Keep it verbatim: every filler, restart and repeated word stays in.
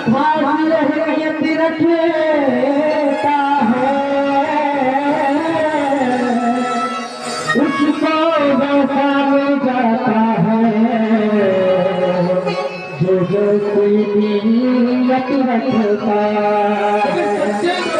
खास अहमियत रखता है, उसको वैसा मिल जाता है जो जो कोई नीयत रखता है।